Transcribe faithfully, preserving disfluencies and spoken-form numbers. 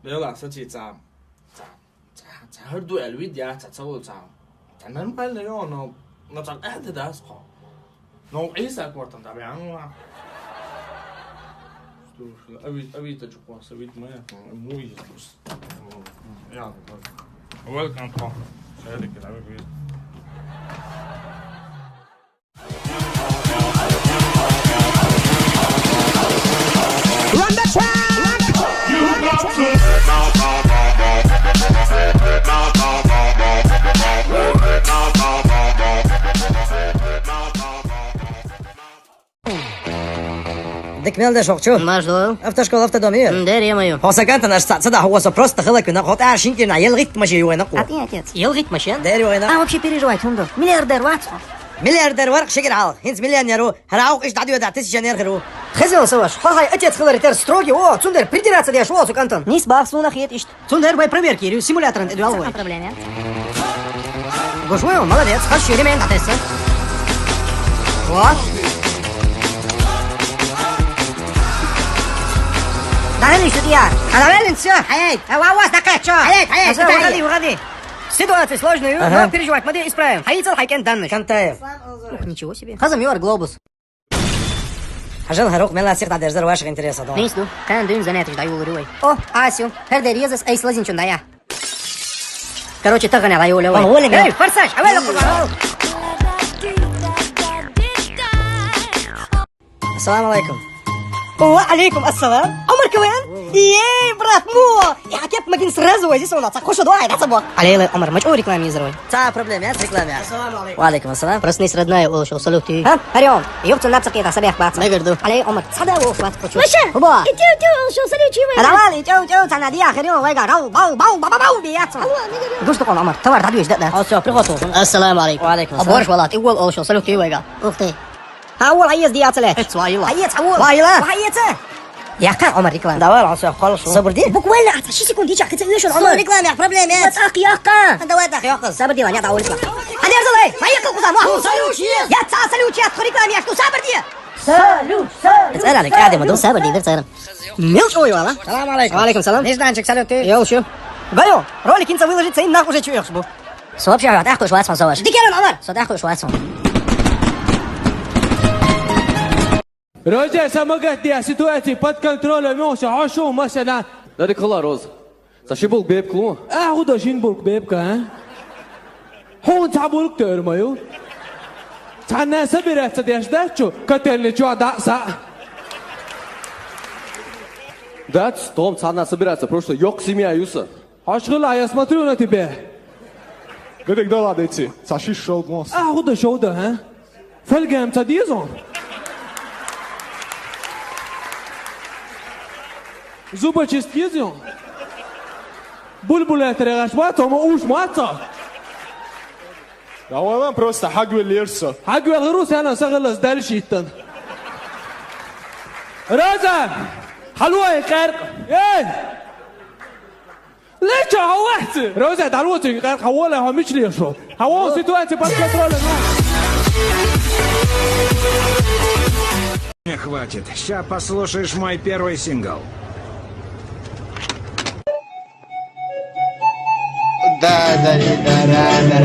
Бела, сачи цӀа. ЦӀа, цӀа, цӀа хӀара ду аьлла вид я, цӀа ца волу цӀа. ЦӀа нормально йо, но, но цӀа къаьхьа дац кхо. Но Ӏийса кортан дӀабаьхьна. Слушай, а вид, а вид а чукъо, са вид ма я, муй я. Я, вот. Welcome to. Шарик, давай, вид. Run the track! Дика мел деш вахчу? Маш ду. Автошкола, автодом ю? М, дер е ма ю. Хьо са кӀантана аша цхьаъ ца дахьа, хьо со просто хала куьнах, хьо тӀара шин кирнахь, ялхитта машен ю вайна кхо. ХӀаъ, тӀе, отец. Ялхитта машен? Дер ю вайна. А вообще переживать хӀунда? Миллиардер вац хьо. Миллиардер варкъ шигира хьалха. ХӀинца миллионер ву. ХӀара хьох иштта дӀадоьдахь, тиссача нерхир ву. Хезна со ваша, хьо хьайн отец хиларе тера строгий, о, цундела придираться деш ву оцу кӀантана. Нийса бахса суна хета иштта. Цундела вай проверка йийр ю, симуляторан тӀе доьлла вай. Цхьа проблема яц. Гуш ву, молодец, хаш шире мен дӀатесса. Во. ДӀахӀеллий шу тӀе яр. А, давай, всё. Хьаейт. А, ва, ва, даккхет, чё? Хьаейт, хьаейт, всё, хьаейт. Выходи, выходи. Ситуация сложная, ага, но переживать ма де, исправим. Хьайцал хьайкен данныш. Кантаев. Ух, ничего себе. Хазам юар глобус. Хьажал, хӀара хӀокху мелла сих дӀадерзар ваших интересах догӀу. Нийса ду. Кхана дуьйна занятеш дӀайолалур ю вай. О, Асю, хӀара де резас айса лазинчун дӀая. Короче, тахана дӀайолалур вай. Эй, форсаж, авай лакхуза. Ассаламу алейкум. Ва алейкум ассалам. Омар КВН? Ей, брат, ну! Я кеп магин сразу вози сона, ца хушу дуай, да, ца бок. Алейла, Омар, мачо реклама изрой. Ца проблема, я с реклама. Ассаламу алейкум. Ва алейкум ассалам. Проснись, родная, олуш, салют ты. А? Орём. Ёпцу нацакъета сабех баца. Мегар ду. Алей, Омар, цхьа да олуш вац почуш. Маша! Хуба! Итю, итю, олуш, салют, чего? Давай, итю, итю, цана диа, херё, вайга, рау, бау, бау, бау, бау, бияцу. Алло, мегар ду. Гуш дукъон, Омар, товар дадвеш, да, да. А, всё, приход. Ассаламу алейкум. Ва алейкум ассалам. Оборш вала, ты вол, олуш, салют, ты вайга. Ух ты. Хьан вол хьан еза дияцале? Эц вайла. Хьан еза, хьан вол? Вайла. Хьан еза? Яккха, Омар, реклама. Давай, Омар, всё, холуш. Сабр ди. Буквально, а, ши секунд, дича, кхин ца уьйшур, Омар. Рекламах проблема яц. Ма цӀаккха яккха. Давай, так, яккха. Сабр ди, ваня, давай, реклама. Хьан дерзале? Ма яккха куза, ма. Салют, я ца салют, я тхо реклама, я что, сабр ди. Салют, салют. Царали, кадема, ду, сабр ди, дер царам. Мел чӀой вала. Салам алейкум. Ва алейкум салам. Нежданчик, салют ты. Йолчу. Гайо, ролик инца выложить, цейн нах уже чуёхш бу. Со вообще тӀаьхьа кхуьуш вац ма со ваш. Дикеран, Омар! Со тӀаьхьа кхуьуш вац ма. Роза, са магат де, ситуация под контролем, мёша, хьо шу, масана. Да дика хила, Роза. Ца ши булк бепка лу? А, хӀу до шин булк бепка, а? Хьуна цхьа булк тойр ма ю. Цхьанна собираться деш дац чу, котельный чу а дӀа а са. Дац, Том, цхьанна собираться, просто йоккха семья ю сан. Хьош хила, я смотрю на тебя. Гатек дала деци, ца шиш шовда мос. А, хӀу да шовда, а? Фольгам ца деза? Зубочистка еза? Буль-буль этара гӀаш вац, ма уш маца. Да валан просто хьагвеллера со. Хьагвеллера со, хӀана сан хилас дальше иттан. Роза! Хьалуай къаьркъа! Эй! Лечо, хьо вац! Роза, дӀалоцуьнга къаьркъа, хьо волай, хьо мича лешу? Хьо вон ситуация под контролем, ну. Не хватит. Ща послушаешь мой первый сингл. Да, да, да, да, да, да.